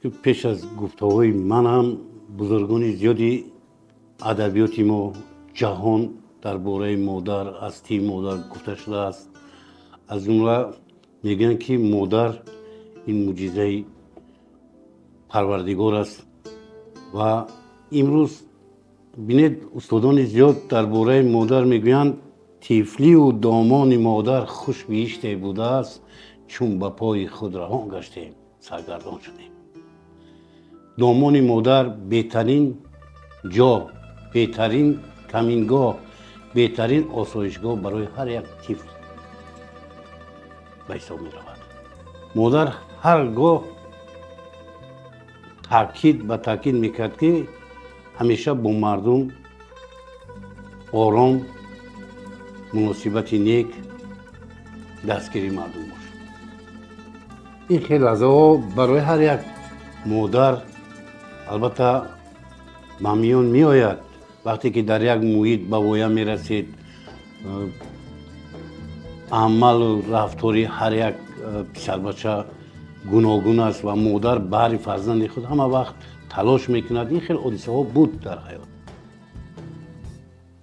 Чунки пеш аз гуфтаҳои ман ҳам бузургони зиёди адабиёти мо, ҷаҳон дар бораи модар, ҳастии модар гуфта шудааст. Аз ҷумла мегӯянд, ки модар ин мӯъҷизаи Парвардигор аст. Ва имрӯз бинед, устодони зиёд дар бораи модар мегӯянд: тифлию домони модар хуш биҳиште будааст, чун ба пои худ равон гаштем, саргардон шудем. Домони модар беҳтарин ҷо, беҳтарин камингоҳ, беҳтарин осоишгоҳ барои ҳар як тифл ба ҳисоб меравад. Модар ҳар гоҳ таъкид ба таъкид мекард, ки ҳамеша бо мардум ором, муносибати нек, дастгири мардум бошад. Ин хел лаҳзаҳо барои ҳар як модар албатта ба миён меояд, вақте ки дар як муҳит ба воя мерасед, амалу рафтори ҳар як писарбача гуногун аст ва модар баҳри фарзанди худ ҳама вақт талош мекунад. Ин хел ҳодисаҳо буд дар ҳаёт,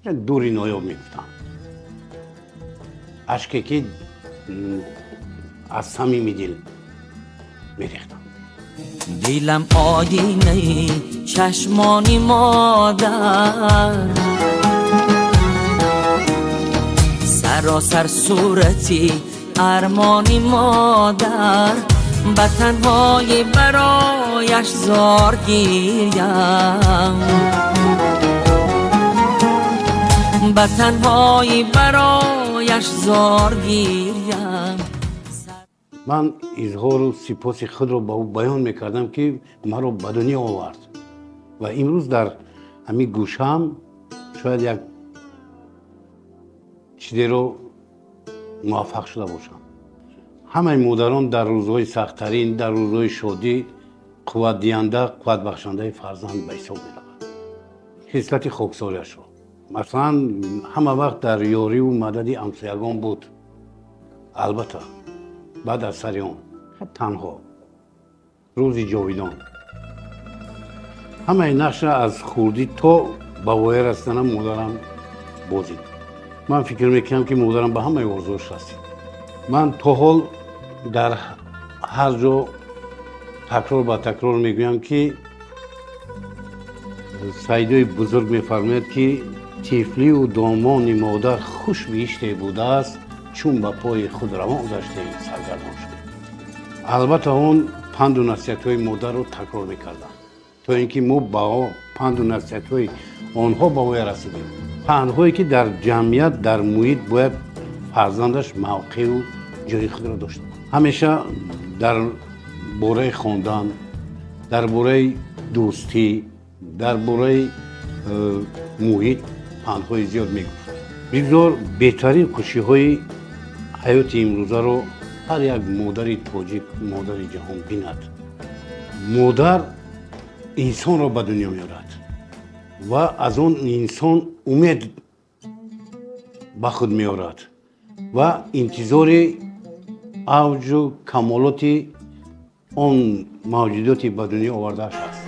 як дури ноёб мегуфтам, ашке ки аз самими дил мерехтам. Дилам оинаи чашмони модар, саросар сурати армони модар. Ба танҳоӣ барояш зор гирям, ба танҳоӣ барояш зор гирям. Ман изҳору сипоси худро ба ӯ баён мекардам, ки маро ба дунё овард ва имрӯз дар ҳамин гӯшаам шояд як чизеро муваффақ шуда бошам. Ҳамаи модарон дар рӯзҳои сахттарин, дар рӯзҳои шодӣ қувватдиҳанда, қувватбахшандаи фарзанд ба ҳисоб меравад. Хислати хоксориашро, масалан, ҳама вақт дар ёриву мадади ҳамсоягон буд. Албатта, баъд аз сари он танҳо рӯзи ҷовидон ҳамаи нақша аз хурдӣ то ба воя расиданам модарам бозид. Ман фикр мекунам, ки модарам ба ҳамаи орзуош расид. Ман то ҳол дар ҳар ҷо такрор ба такрор мегӯям, ки Саидои бузург мефармояд, ки тифлию домони модар хуш биҳиште будааст, чун ба пои худ равон гаштем, саргардон шудем. Албатта, он панду насиҳатҳои модарро такрор мекардам, то ин ки мо ба панду насиҳатҳои онҳо ба воя расидем, пандҳое ки дар ҷамъият, дар муҳит бояд фарзандаш мавқеу ҷои худро дошта. Ҳамеша дар бораи хондан, дар бораи дӯстӣ, дар бораи муҳит пандҳои зиёд мегуфт. Бигзор беҳтарин хушиҳои ҳаёти имрӯзаро ҳар як модари тоҷик, модари ҷаҳон бинад. Модар инсонро ба дунё меорад ва аз он инсон умед ба худ меорад ва интизори авҷу камолоти он мавҷудоти ба дунё овардааш аст.